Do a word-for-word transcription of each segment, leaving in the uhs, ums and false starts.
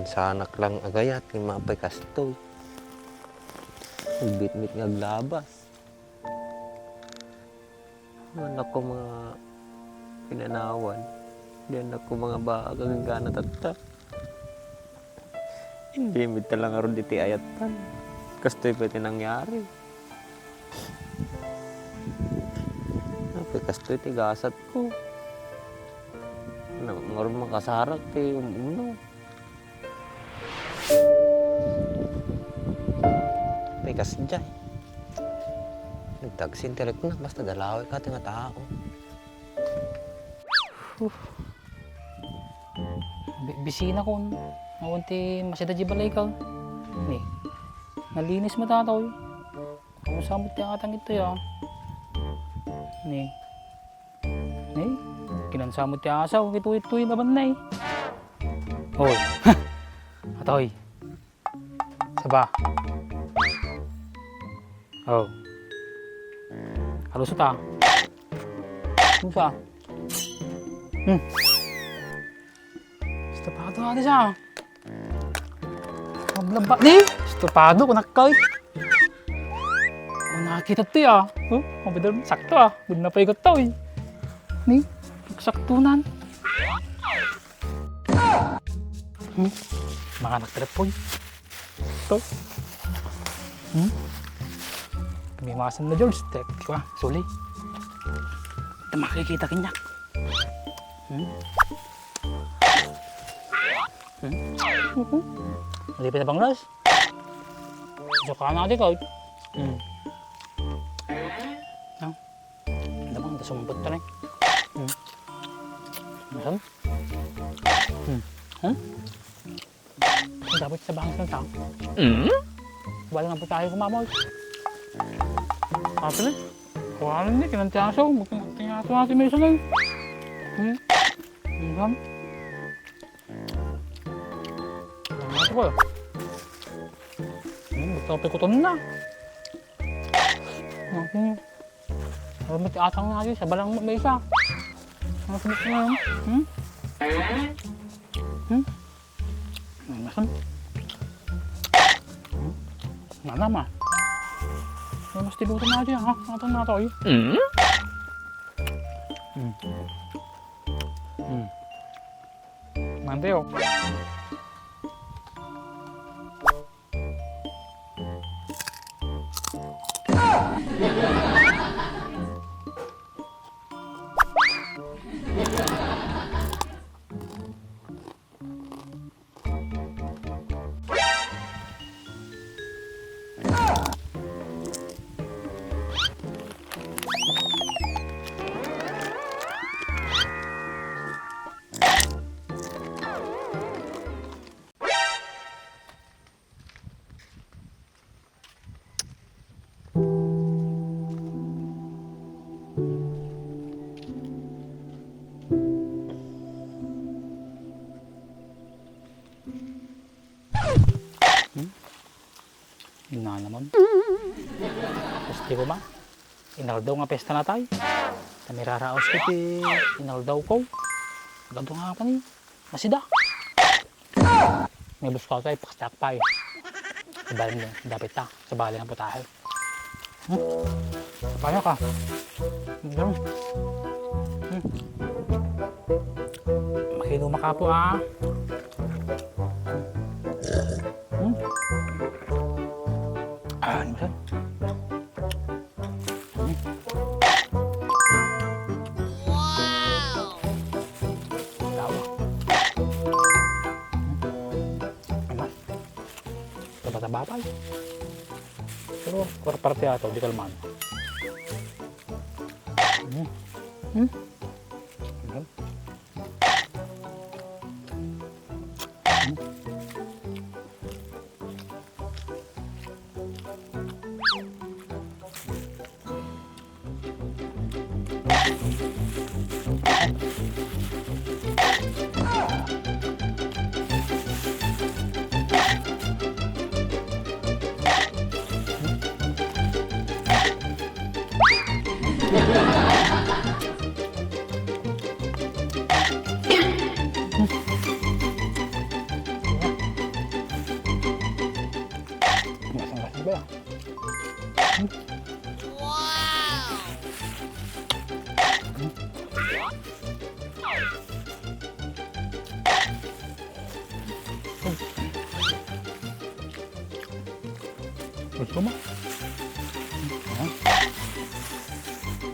Sanak lang agayat nga mapay kastoy. Bitbit nga aglabas. Anak ko mga pinanawan. Di anak ko mga baag agingga tatta. Hindi, mita lang arud iti ayattan. Kastoy pa iti nangyari. Apay kastoy ti gasat ko. Ano, ngarud makasarak ti um-, umno. Apay kasdiay. Nagtagsin ti riknak, basta dalawi ka ti nga tao. Bi-, bisinakon. Awan ti masida di balay ka. Ni, nalinis mo tatoy. Kumusta mo ti atang ito ya? Ni. Ni, kinansa mo ti asaw, ito, ito, laban na eh. Oy. Atoy. Saba. Oh. Haluso ta. Haluso ta. Hmm. Estopado adi sa. Mablaba ni. Estopado ko nakay. Ang nakita to ya. Oh, mabidal sakto ah. Budna pa ikot to eh. Ni, saktunan. Hmm? Mga anak telepoy. Ito. Hmm? Kami masam na George. Tek, di ba? Suli. Ito makikita kanya. Hmm? Hmm? Hindi pa nabanglas. Saka na di ka. Hmm. Ang damang, ta sumambot ta na eh. Hmm. Masam? Hmm. Hmm? Dapat sa bangis ng tao. Hmm? Wala nga po tayo kumamol. Ato na eh. Kuha na ni, kinantiyaso. Magkinantiyaso nga si Mason eh. Hmm? Masam? Ano ko eh? Hmm, gusto ko pikuton na. Hmm. Alam mo, ti atang na adi, sa balang may isa. Ano sa gusto mo yun? Hmm? Hmm? Ano, masam? Hmm? Nanam ah. Ano mas tiluto na adi, ha? Atang na to, eh. Hmm? Hmm. Hmm. Mante, oh. Hmm? Yun nga naman. Peste ko man. Inaldaw nga pesta na tayo. Ta miraraos ko ti inaldaw ko. Gado nga pa ni. Masida. May buskota, ipakastak pa eh. Sa bali nga, dapit ta. Sa bali nga putahe. Hmm? Paano ka? Diyan. Hmm. Makinom ka po, ah. Hmm? Ah, ano siya? Wow! Taba-taba pa eh. Pero par-, parte ato, di kalman. Hmm. Hmm. Hmm. Gusto mo? Ah.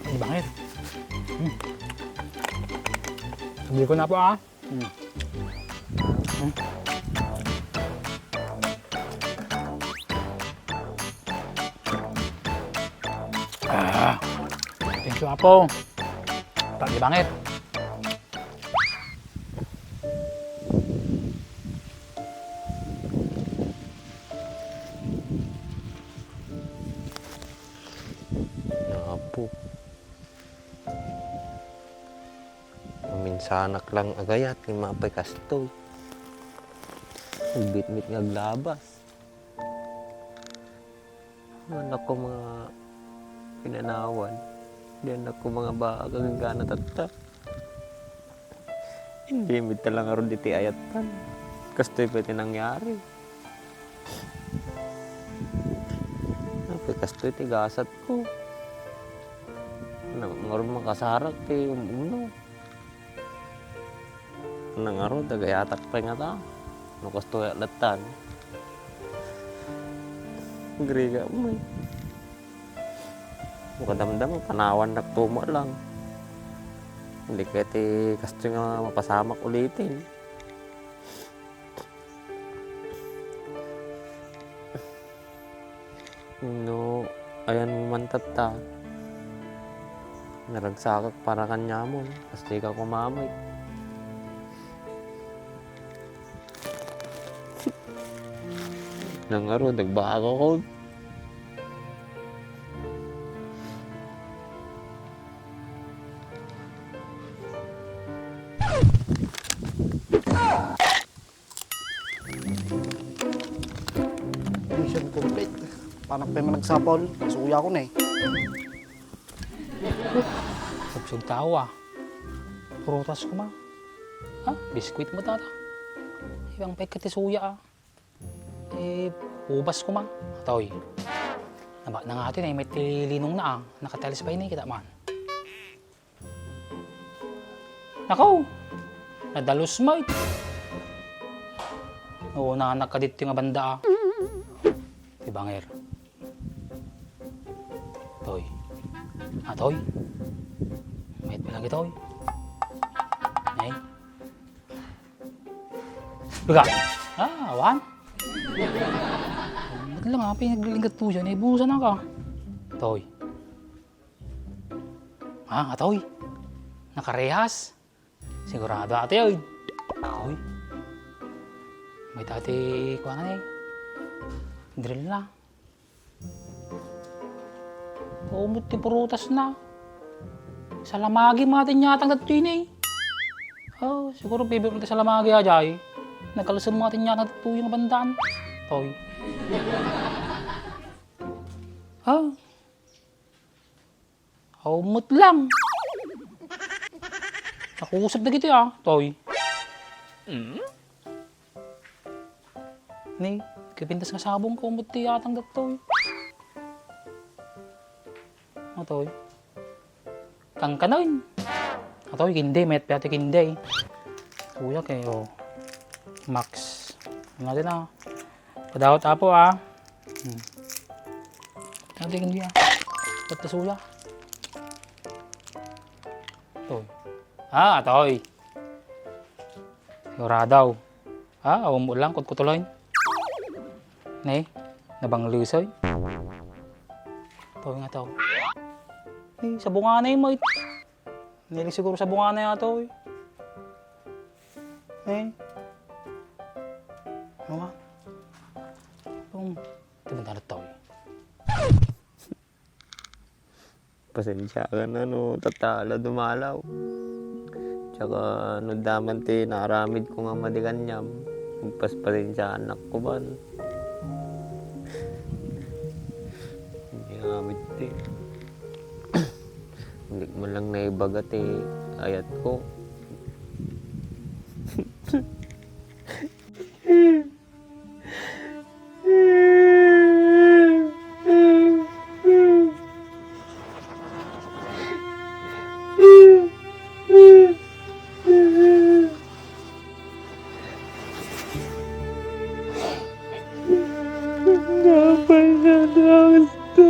Ay, bangir. Hmm. Sabi ko na po, ah. Hmm. Hmm. Ah. Thank you, Apo. Tagi bangir. Apo. Maminsanak lang agayat nga mapay kastoy. Nagbitbit nga aglabas. Anak ko mga pinanawan. Di anak ko mga baag agingga tatta. Hindi mit lang arod iti ayattan. Kastoy pa iti nangyari. Apay kastoy ti gasat ko. Nang ngarud makasarak ti um-, umno. Nang ngarud, agayatak pay ngata. No kastoy a lattan. Griga mo eh. Makadamdam, panawannak tumo lang. Hindi kaya ti kastoy nga mapasamak ulitin. No, ayan mo man tatta. Naragsakak para kaniamon. Kastoy ka kumamay. Nang ngarud, nagbago ko. Mission complete. Panak pay managsapol. Suya ko na eh. Subsub tao ah. Prutas ko ma. Ha? Biskuit mo tata. Ibang pay ka ti suya ah. Eh, ubas ko ma. Atoy. Naba na nga ito, naimit ti linong na ah. Nakatalis pa ini, kita man. Nako! Nadalus met. Oo, nanak ka dito nga banda, ah. Ti bangir. Toy. Ah, Toy. Mayat mo lang ito, Toy. Ay. Luga. Ah, awan. Ba't lang, ah, pinaglinggat to dyan, eh, busan na ka. Toy. Ah, atoy. Nakarehas. Sigurado atoy, oy. Atoy. May tati, kuha na eh. Drill na. Umot ti prutas na. Salamagi matin yatang datoy ni. Oh, siguro bibig mo ti salamagi ajay. Nagkalsem matin yatang datoy nga bandaan. Toy. Oh. Aw, met lang. Nakusap dagiti, ah, toy. Mm? Ni, kipintas nga sabong ko, met ti atang datoy. Ah, toy. Kangkanon. Ah, toy, kindi, met pati kindi. Kuya kay, oh. Max. Ano natin, ah? Padawat apo, ah. Hmm. Ate, hindi, ah. Ba't nasuya? Toy. Ah, atoy. Sigurado. Ah, awan mo lang, kutkutuloy. Ne, nabanglusoy. Toy nga tao. Eh, sabunganay mo. Nili siguro sabunganay ato, eh. Eh. Ano nga? Itong, ito ba to, eh? Pasensya ka na, no, tatala dumalaw. Tsaka, no, daman ti naaramid ko nga madi kaniam, agpaspasensiaan ko ban. Hindi nga, aramid ti. Hindi man lang naibaga ti ayat ko. Napay na lang ito.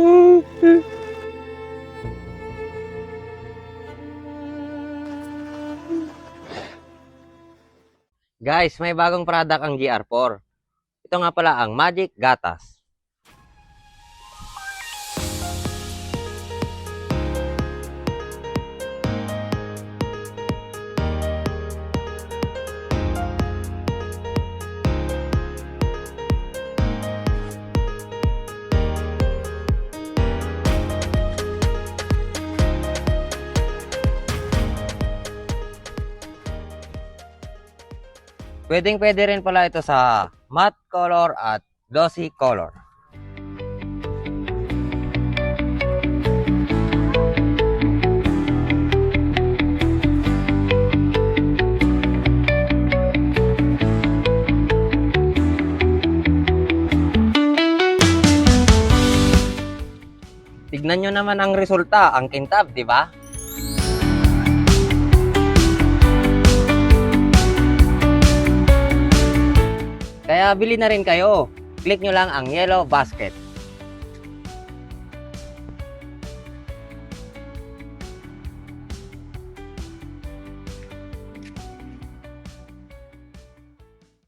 Guys, may bagong product ang G R four. Ito nga pala ang Magic Gatas. Pwedeng-pwede rin pala ito sa matte color at glossy color. Tignan nyo naman ang resulta, ang kintab, di ba? Kaya bili na rin kayo. Click nyo lang ang yellow basket.